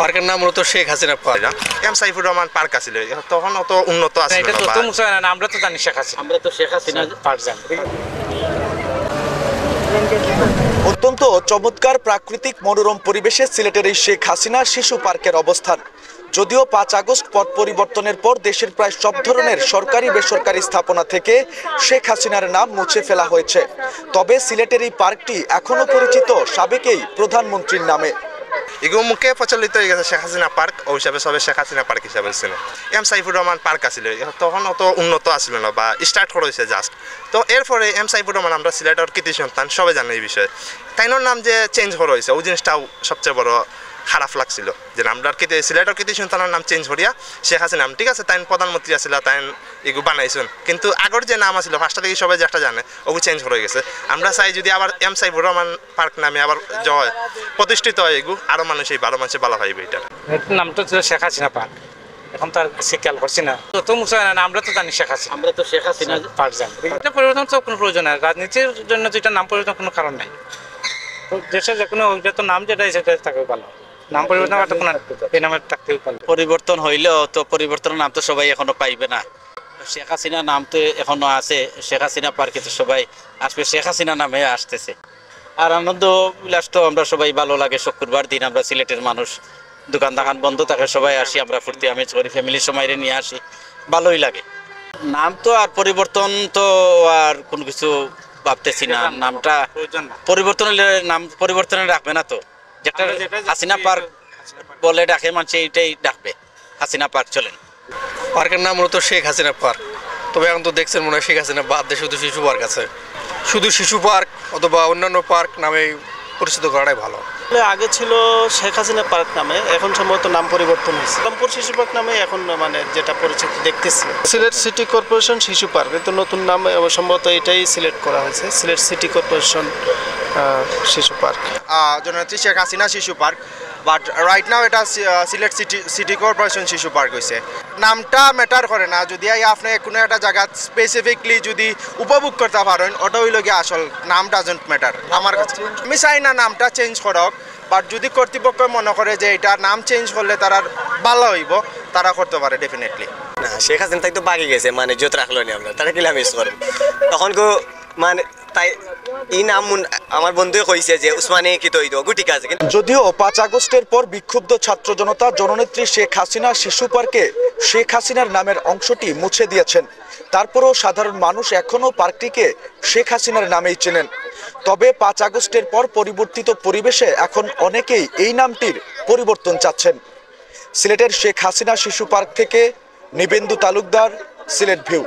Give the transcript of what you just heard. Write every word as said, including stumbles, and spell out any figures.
পার্কের নাম মূলত শেখ হাসিনা পার্ক। এম সাইফুর রহমান পার্ক আছিল, তখন অত উন্নত আছিল এটা না তো বা তো মুসলমান, আমরা তো জানি শেখ হাসিনা। আমরা তো শেখ হাসিনা পার্ক জানি। অত্যন্ত চমৎকার প্রাকৃতিক মনোরম পরিবেশে সিলেটের এই শেখ হাসিনা শিশু পার্কের অবস্থান। যদিও পাঁচ আগস্ট পট পরিবর্তনের পর দেশের প্রায় সব ধরনের সরকারি বেসরকারি স্থাপনা থেকে শেখ হাসিনার নাম মুছে ফেলা হয়েছে, তবে সিলেটের এই পার্কটি এখনও পরিচিত সাবেক এই প্রধানমন্ত্রীর নামে। এগু মুখে প্রচলিত হয়ে গেছে শেখ হাসিনা পার্ক, ওই হিসাবে সবে শেখ হাসিনা পার্ক হিসাবে চিনে। এম সাইফুর রহমান পার্ক আছিল, তখন অত উন্নত আছিল না বা স্টার্ট করা হয়েছে জাস্ট। তো এরপরে এম সাইফুর রহমান আমরা সিলেটের কৃতি সন্তান, সবে জানে এই বিষয়ে। তাইনর নাম যে চেঞ্জ করা হয়েছে, ওই জিনিসটাও সবচেয়ে বড় খারাপ লাগছিল, যে আমরা কৃতি সিলেটের কৃতি সন্তানের নাম চেঞ্জ করিয়া শেখ হাসিনা নাম, ঠিক আছে, তাইন প্রধানমন্ত্রী আছিল, তাইন এগু বানাইছেন, কিন্তু আগর যে নাম আছিল ফার্স্ট থেকে সবাই যে একটা জানে, ওগু চেঞ্জ করা হয়ে গেছে। আমরা চাই যদি আবার এম সাইফুর রহমান পার্ক নামে আবার যে হয়, প্রতিষ্ঠিত হয় এগু, আরো মানুষ এই বারো মাসে ভালো পাইবে এটা। এর নাম তো ছিল শেখ হাসিনা পার্ক, এখন তো আর সে খেয়াল করছি না। তো তো মুসলমান, আমরা তো জানি শেখ হাসিনা। আমরা তো শেখ হাসিনা পার্ক জানি। এটা পরিবর্তন তো কোনো প্রয়োজন নাই, রাজনীতির জন্য তো এটা নাম পরিবর্তন কোনো কারণ নাই। তো দেশের যে কোনো, এটা তো নাম যেটা, সেটা থাকবে ভালো। নাম পরিবর্তন করতে কোনো, এই নামে থাকতে পারবে। পরিবর্তন হইলেও তো পরিবর্তনের নাম তো সবাই এখনো পাইবে না। শেখ হাসিনা নাম তো এখনো আছে, শেখ হাসিনা পার্কে তো সবাই আসবে, শেখ হাসিনা নামে আসতেছে। আর আনন্দ উল্লাস তো আমরা সবাই ভালো লাগে, শুক্রবার দিন আমরা সিলেটের মানুষ দোকান দাকান বন্ধ থাকে, সবাই আসি, আমরা ফুর্তি আমেজ করি, ফ্যামিলির সবাইরে নিয়ে আসি, ভালোই লাগে। নাম তো আর পরিবর্তন তো আর কোনো কিছু ভাবতেছি না, নামটা প্রয়োজন না। পরিবর্তন হলে নাম পরিবর্তনে রাখবে না তো, যেটা হাসিনা পার্ক বলে ডাকে মানুষ, এইটাই ডাকবে, হাসিনা পার্ক চলেন। পার্কের নাম মূলত শেখ হাসিনা পার্ক। তবে এখন তো দেখছেন মনে হয় শেখ হাসিনা বাদ দিয়ে শুধু শিশু পার্ক আছে। শুধু শিশু পার্ক অথবা অন্যান্য পার্ক নামে পরিচিত করাটাই ভালো। আসলে আগে ছিল শেখ হাসিনা পার্ক নামে, এখন সম্ভবত নাম পরিবর্তন হয়েছে। আলমপুর শিশু পার্ক নামে এখন মানে যেটা পরিচিত দেখতেছি। সিলেট সিটি কর্পোরেশন শিশু পার্ক, কিন্তু নতুন নাম এবং সম্ভবত এটাই সিলেক্ট করা হয়েছে, সিলেট সিটি কর্পোরেশন আহ, শিশু পার্ক। আহ, জননেত্রী শেখ হাসিনা শিশু পার্ক, বাট রাইট নাও এটা সি- আহ, সিলেট সিটি সিটি কর্পোরেশন শিশু পার্ক হয়েছে। নামটা ম্যাটার করে না, যদি এই আপনি কোনো একটা জায়গা স্পেসিফিকলি যদি উপভোগ করতে পারেন, ওটা হইল গিয়ে আসল, নাম ডাজন্ট ম্যাটার আমার কাছে। আমি চাই না নামটা চেঞ্জ করক, বাট যদি কর্তৃপক্ষ মনে করে যে এটা নাম চেঞ্জ করলে তারা ভালো হইব, তারা করতে পারে ডেফিনেটলি। না, শেখ হাসিনা তাই তো বাকি গেছে, মানে ইজ্জত রাখলো নি আমরা, তারা কিলা মিস করেন? তখন কো মানে তাই এই নাম মুন- আমার বন্ধুয়ে কইছে যে উসমানী কি তো ওই তো ঠিক আছে, কিন্তু যদিও পাঁচ আগস্টের পর বিক্ষুব্ধ ছাত্র জনতা জননেত্রী শেখ হাসিনা শিশু পার্কে শেখ হাসিনার নামের অংশটি মুছে দিয়েছেন, তারপরও সাধারণ মানুষ এখনও পার্কটিকে শেখ হাসিনার নামেই চেনেন। তবে পাঁচ আগস্টের পর পরিবর্তিত পরিবেশে এখন অনেকেই এই নামটির পরিবর্তন চাচ্ছেন। সিলেটের শেখ হাসিনা শিশু পার্ক থেকে নিবেন্দু তালুকদার, সিলেট ভিউ।